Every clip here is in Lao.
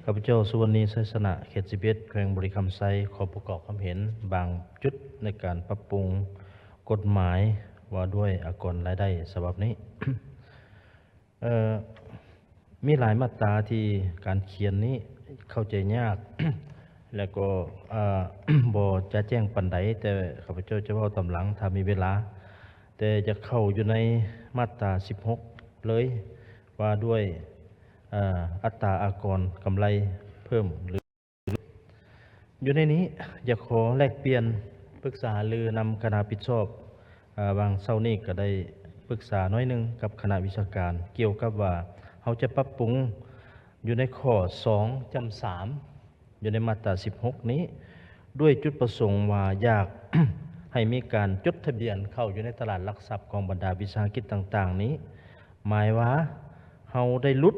ຂ້າພະເຈົ້າ ສຸວັນນີ ໄຊຊະນະ ເຂດສິບເອັດ ແຂວງບໍລິຄຳໄຊ ຂໍປະກອບຄຳເຫັນບາງຈຸດໃນການປັບປຸງກົດໝາຍວ່າດ້ວຍອາກອນລາຍໄດ້ສະບັບນີ້. ເອີ ມີຫຼາຍມາດຕາທີ່ການຂຽນນີ້ເຂົ້າໃຈຍາກ ແລະກໍ ເອີ ບໍ່ຈະແຈ້ງປານໃດ, ແຕ່ຂ້າພະເຈົ້າຈະເວົ້າຕາມຫຼັງຖ້າມີເວລາ, ແຕ່ຈະເຂົ້າຢູ່ໃນມາດຕາສິບຫົກເລີຍ ວ່າດ້ວຍ ເອີ ອັດຕາອາກອນກຳໄລເພີ່ມ ຫຼື ຢູ່ໃນນີ້ຢາກຂໍແລກປ່ຽນປຶກສາຫາລືນຳຄະນະຜິດຊອບ. ເອີ ຫວ່າງເຊົ້ານີ້ກໍໄດ້ປຶກສາໜ້ອຍໜຶ່ງກັບຄະນະວິຊາການ ກ່ຽວກັບວ່າເຮົາຈະປັບປຸງຢູ່ໃນຂໍ້ສອງຈ້ຳສາມ ຢູ່ໃນມາດຕາສິບຫົກນີ້ ດ້ວຍຈຸດປະສົງວ່າຢາກ ໃຫ້ມີການຈົດທະບຽນເຂົ້າຢູ່ໃນຕະຫຼາດຫຼັກຊັບຂອງບັນດາວິສາຫະກິດຕ່າງໆນີ້ ໝາຍວ່າເຮົາໄດ້ຫຼຸດ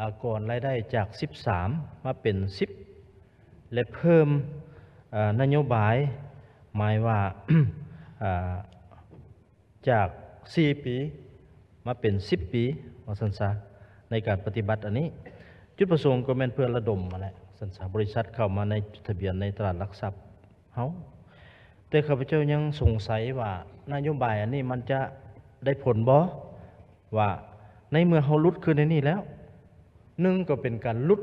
ອາກອນລາຍໄດ້ຈາກສິບສາມມາເປັນສິບ ແລະເພີ່ມ ເອີ ນະໂຍບາຍ ໝາຍວ່າ ເອີ ຈາກສີ່ປີມາເປັນສິບປີ ວ່າຊັ້ນຊະ ໃນການປະຕິບັດອັນນີ້. ຈຸດປະສົງກໍແມ່ນເພື່ອລະດົມຫັ້ນແຫຼະ ວ່າຊັ້ນຊະ ບໍລິສັດເຂົ້າມາໃນ ຈົດທະບຽນໃນຕະຫຼາດຫຼັກຊັບເຮົາ. ແຕ່ຂ້າພະເຈົ້າຍັງສົງໄສວ່ານະໂຍບາຍອັນນີ້ມັນຈະໄດ້ຜົນບໍ່? ວ່າໃນເມື່ອເຮົາຫຼຸດຂຶ້ນໃນນີ້ແລ້ວ ໜຶ່ງກໍເປັນການຫຼຸດ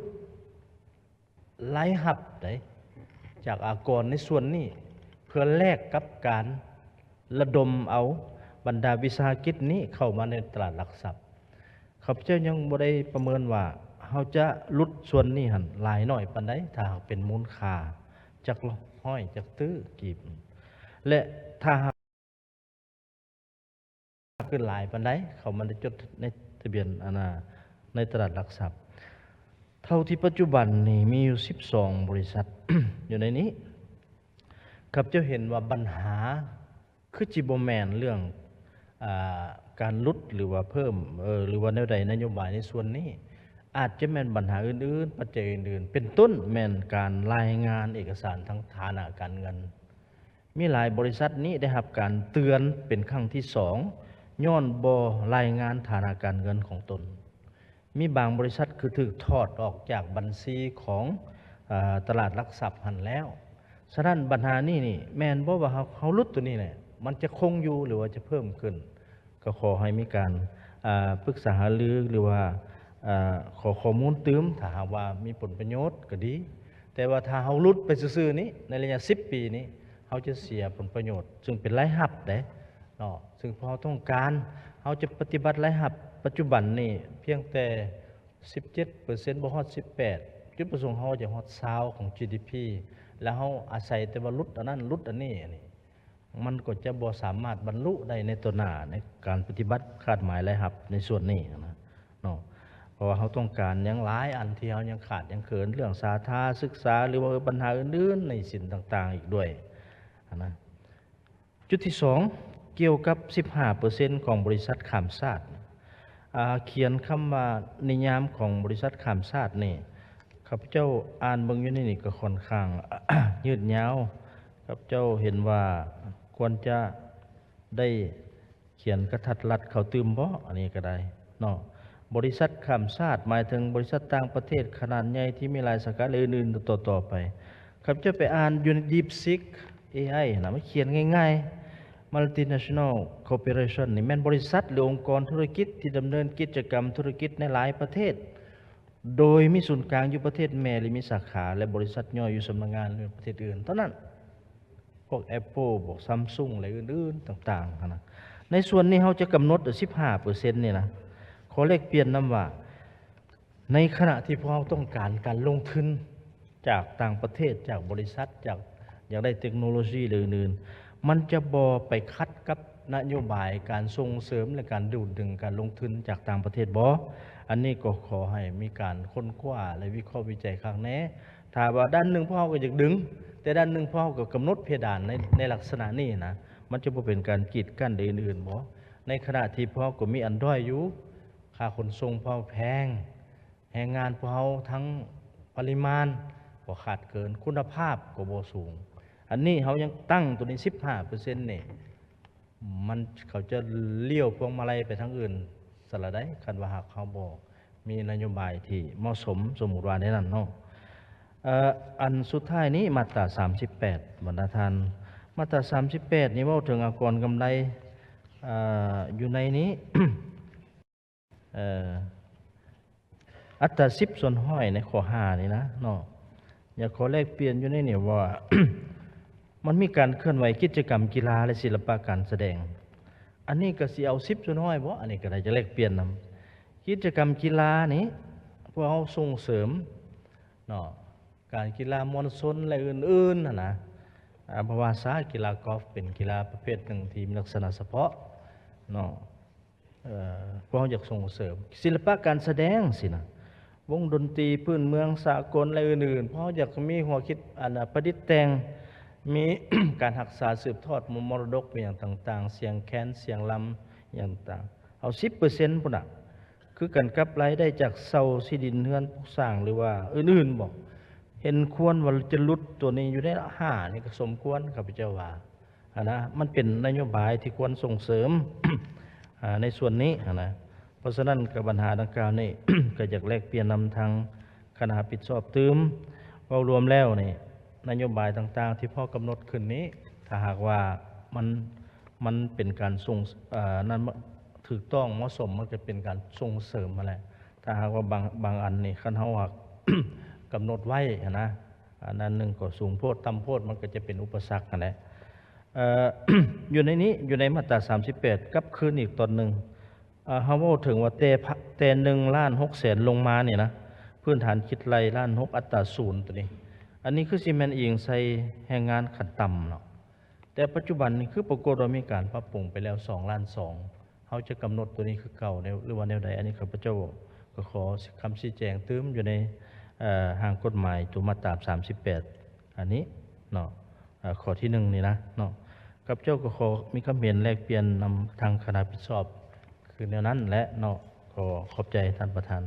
ລາຍຮັບໃດ ຈາກອາກອນໃນສ່ວນນີ້ ເພື່ອແລກກັບການລະດົມເອົາບັນດາວິສາຫະກິດນີ້ເຂົ້າມາໃນຕະຫຼາດຫຼັກຊັບ. ຂ້າພະເຈົ້າຍັງບໍ່ໄດ້ປະເມີນວ່າເຮົາຈະຫຼຸດສ່ວນນີ້ຫັ້ນຫຼາຍໜ້ອຍປານໃດ ຖ້າຫາກເປັນມູນຄ່າຈັກຮ້ອຍຈັກຕື້ກີບ ແລະ ຖ້າຫາກ ຂຶ້ນຫຼາຍປານໃດ ເຂົາມັນໄດ້ຈົດໃນທະບຽນ ອັນນ່າ ໃນຕະຫຼາດຫຼັກຊັບ. ເທົ່າທີ່ປັດຈຸບັນນີ້ມີຢູ່ສິບສອງບໍລິສັດ ຢູ່ໃນນີ້ ຂ້າພະເຈົ້າເຫັນວ່າບັນຫາຄືຊິບໍ່ແມ່ນເລື່ອງ ອາ ການຫຼຸດ ຫຼືວ່າເພີ່ມ ເອີ ຫຼືວ່າແນວໃດ ນະໂຍບາຍໃນສ່ວນນີ້ ອາດຈະແມ່ນບັນຫາອື່ນໆ ປັດໄຈອື່ນໆ ເປັນຕົ້ນແມ່ນການລາຍງານເອກະສານທາງຖານະການເງິນ. ມີຫຼາຍບໍລິສັດນີ້ໄດ້ຮັບການເຕືອນເປັນຄັ້ງທີສອງ ຍ້ອນບໍ່ລາຍງານຖານະການເງິນຂອງຕົນ. ມີບາງບໍລິສັດຄືຖືກຖອດອອກຈາກບັນຊີຂອງ ເອີ ຕະຫຼາດຫຼັກຊັບຫັ້ນແລ້ວ. ສະນັ້ນບັນຫານີ້ນີ້ ແມ່ນບໍ່ວ່າເຮົາ ເຮົາຫຼຸດໂຕນີ້ແຫຼະ ມັນຈະຄົງຢູ່ ຫຼືວ່າຈະເພີ່ມຂຶ້ນ? ກໍຂໍໃຫ້ມີການ ອາ ປຶກສາຫາລື ຫຼືວ່າ ອາ ຂໍຂໍ້ມູນຕື່ມ ຖ້າຫາກວ່າມີຜົນປະໂຫຍດກໍດີ. ແຕ່ວ່າຖ້າເຮົາຫຼຸດໄປຊື່ໆນີ້ ໃນໄລຍະສິບປີນີ້ ເຮົາຈະເສຍຜົນປະໂຫຍດ ຊຶ່ງເປັນລາຍຮັບເດ້ເນາະ ຊຶ່ງພວກເຮົາຕ້ອງການ. ເຮົາຈະປະຕິບັດລາຍຮັບປັດຈຸບັນນີ້ພຽງແຕ່ສິບເຈັດເປີເຊັນ ບໍ່ຮອດສິບແປດ ຈຸດປະສົງເຮົາຢາກຮອດຊາວຂອງ ຈີດີພີ ແລ້ວເຮົາອາໄສແຕ່ວ່າຫຼຸດອັນນັ້ນ ຫຼຸດອັນນີ້ ອັນນີ້ ມັນກໍຈະບໍ່ສາມາດບັນລຸໄດ້ໃນຕໍ່ໜ້າ ໃນການປະຕິບັດຄາດໝາຍລາຍຮັບໃນສ່ວນນີ້ນະເນາະ. ເພາະວ່າເຮົາຕ້ອງການຫຍັງຫຼາຍອັນທີ່ເຮົາຍັງຂາດຍັງເຂີນ ເລື່ອງສາທາສຶກສາ ຫຼືວ່າບັນຫາອື່ນໆ ໜີ້ສິນຕ່າງໆອີກດ້ວຍຫັ້ນນະ. ຈຸດທີສອງ ກ່ຽວກັບສິບຫ້າເປີເຊັນຂອງບໍລິສັດຂ້າມຊາດ. ອາ ຂຽນຄຳວ່ານິຍາມຂອງບໍລິສັດຂ້າມຊາດນີ້ ຂ້າພະເຈົ້າອ່ານເບິ່ງຢູ່ໃນນີ້ກໍຂ້ອນຂ້າງຍືດຍາວ. ຂ້າພະເຈົ້າເຫັນວ່າຄວນຈະໄດ້ຂຽນກະທັດລັດເຂົ້າຕື່ມບໍ? ອັນນີ້ກໍໄດ້ເນາະ. ບໍລິສັດຂ້າມຊາດ ໝາຍເຖິງບໍລິສັດຕ່າງປະເທດຂະໜາດໃຫຍ່ທີ່ມີຫຼາຍສາຂາ ແລະ ອື່ນໆຕໍ່ໆໄປ. ຂ້າພະເຈົ້າໄປອ່ານຢູ່ໃນ DeepSeek ເອໄອ ນະ ມັນຂຽນງ່າຍໆ Multinational Corporation ນີ້ແມ່ນບໍລິສັດ ຫຼື ອົງກອນທຸລະກິດທີ່ດຳເນີນກິດຈະກຳທຸລະກິດໃນຫຼາຍປະເທດ ໂດຍມີສູນກາງຢູ່ປະເທດແມ່ ຫຼື ມີສາຂາ ແລະ ບໍລິສັດຍ່ອຍຢູ່ສຳນັກງານ ຫຼື ປະເທດອື່ນເທົ່ານັ້ນ ພວກ Apple ພວກ Samsung ແລະ ອື່ນໆຕ່າງໆຫັ້ນນະ. ໃນສ່ວນນີ້ເຮົາຈະກຳນົດສິບຫ້າເປີເຊັນນີ້ນະ ຂໍແລກປ່ຽນນຳວ່າ ໃນຂະນະທີ່ພວກເຮົາຕ້ອງການການລົງທຶນຈາກຕ່າງປະເທດ ຈາກບໍລິສັດ ຈາກ ຢາກໄດ້ເຕັກໂນໂລຊີ ຫຼື ອື່ນໆ ມັນຈະບໍ່ໄປຂັດກັບນະໂຍບາຍການສົ່ງເສີມ ແລະ ການດູດດຶງການລົງທຶນຈາກຕ່າງປະເທດບໍ? ອັນນີ້ກໍຂໍໃຫ້ມີການຄົ້ນຄວ້າ ແລະ ວິເຄາະວິໄຈຄັກແນ່. ຖ້າວ່າດ້ານໜຶ່ງພວກເຮົາກໍຢາກດຶງ ແຕ່ດ້ານໜຶ່ງພວກເຮົາກໍກຳນົດເພດານໃນ ໃນລັກສະນະນີ້ນະ ມັນຈະບໍ່ເປັນການກີດກັ້ນໃດອື່ນໆບໍ? ໃນຂະນະທີ່ພວກເຮົາກໍມີອັນດ້ອຍຢູ່ ຄ່າຂົນສົ່ງພວກເຮົາແພງ ແຮງງານພວກເຮົາທັງປະລິມານກໍຂາດເກີນ ຄຸນນະພາບກໍບໍ່ສູງ. ອັນນີ້ເຮົາຍັງຕັ້ງໂຕນີ້ສິບຫ້າເປີເຊັນນີ້ ມັນ ເຂົາຈະລ້ຽວພວງມາໄລໄປທາງອື່ນຊະລະໃດ໋ ຄັນວ່າຫາກເຮົາບໍ່ ມີນະໂຍບາຍທີ່ເໝາະສົມ ສົມມຸດວ່າແນວນັ້ນເນາະ. ເອີ ອັນສຸດທ້າຍນີ້ ມາດຕາສາມສິບແປດ ບັນດາທ່ານ, ມາດຕາສາມສິບແປດນີ້ເວົ້າເຖິງອາກອນກຳໄລ ເອີ ຢູ່ໃນນີ້ ເອີ ອັດຕາສິບສ່ວນຮ້ອຍໃນຂໍ້ຫ້ານີ້ນະເນາະ, ຢາກຂໍແລກປ່ຽນຢູ່ໃນນີ້ວ່າ ມັນມີການເຄື່ອນໄຫວກິດຈະກຳກິລາ ແລະ ສິລະປະການສະແດງ. ອັນນີ້ກໍຊິເອົາສິບສ່ວນຮ້ອຍບໍ? ອັນນີ້ກໍໄດ້ຈະແລກປ່ຽນນຳ. ກິດຈະກຳກິລານີ້ ພວກເຮົາສົ່ງເສີມເນາະ ການກິລາມວນຊົນ ແລະ ອື່ນໆ ຫັ້ນນະ. ອາ ເພາະວ່າສາກິລາກອຟເປັນກິລາປະເພດໜຶ່ງທີ່ມີລັກສະນະສະເພາະເນາະ. ເອີ ພວກເຮົາຢາກສົ່ງເສີມສິລະປະການສະແດງຊີ້ນະ, ວົງດົນຕີພື້ນເມືອງສາກົນ ແລະ ອື່ນໆ. ພວກເຮົາຢາກມີຫົວຄິດ ອັນ ປະດິດແຕ່ງ, ມີ ການຮັກສາສືບທອດມໍ ມໍລະດົກ ອີ່ຫຍັງຕ່າງໆ, ສຽງແຄນ ສຽງລຳ ອີ່ຫຍັງຕ່າງ. ເອົາສິບເປີເຊັນພຸ້ນນະ, ຄືກັນກັບລາຍໄດ້ຈາກເຊົ່າທີ່ດິນເຮືອນປຸກສ້າງ ຫຼືວ່າອື່ນໆບໍ? ເຫັນຄວນວ່າຈະຫຼຸດຕົວນີ້ຢູ່ໃນຫ້ານີ້ກໍສົມຄວນ ຂ້າພະເຈົ້າວ່າ ຫັ້ນນະ. ມັນເປັນນະໂຍບາຍທີ່ຄວນສົ່ງເສີມ ອາ ໃນສ່ວນນີ້ຫັ້ນນະ. ເພາະສະນັ້ນ ກັບບັນຫາດັ່ງກ່າວນີ້ ກໍຢາກແລກປ່ຽນນຳທາງຄະນະຮັບຜິດຊອບຕື່ມ. ເວົ້າລວມແລ້ວນີ້ ນະໂຍບາຍຕ່າງໆທີ່ພໍ່ກຳນົດຂຶ້ນນີ້ ຖ້າຫາກວ່າມັນ ມັນເປັນການສົ່ງ ເອີ ນັ້ນ ຖືກຕ້ອງເໝາະສົມ ມັນກໍເປັນການສົ່ງເສີມຫັ້ນແຫຼະ. ຖ້າຫາກວ່າບາງ ບາງອັນນີ້ ຄັນເຮົາຫາກກຳນົດໄວ້ຫັ້ນນະ ອັນນັ້ນໜຶ່ງກໍສູງໂພດ ຕ່ຳໂພດ ມັນກໍຈະເປັນອຸປະສັກຫັ້ນແຫຼະ. ເອີ ຢູ່ໃນນີ້ ຢູ່ໃນມາດຕາສາມສິບແປດ ກັບຄືນອີກຕອນໜຶ່ງ ເອີ ເຮົາເວົ້າເຖິງວ່າແຕ່ ແຕ່ໜຶ່ງລ້ານຫົກແສນລົງມານີ້ນະ ພື້ນຖານຄິດໄລ່ລ້ານຫົກ ອັດຕາສູນຕົວນີ້ ອັນນີ້ຄືຊິແມ່ນອີງໃສ່ແຮງງານຂັ້ນຕ່ຳເນາະ. ແຕ່ປັດຈຸບັນນີ້ຄືປາກົດວ່າມີການປັບປຸງໄປແລ້ວສອງລ້ານສອງ ເຮົາຈະກຳນົດຕົວນີ້ຄືເກົ່າແນວ ຫຼືວ່າແນວໃດ? ອັນນີ້ຂ້າພະເຈົ້າກໍຂໍຄຳຊີ້ແຈງຕື່ມຢູ່ໃນ ເອີ ຮ່າງກົດໝາຍຕົວມາດຕາສາມສິບແປດ ອັນນີ້ເນາະ ເອີ ຂໍ້ທີໜຶ່ງນີ້ນະເນາະ. ຂ້າພະເຈົ້າກໍຂໍມີຄຳເຫັນແລກປ່ຽນນຳທາງຄະນະຮັບຜິດຊອບຄືແນວນັ້ນແຫຼະເນາະ. ຂໍຂອບໃຈທ່ານປະທານ.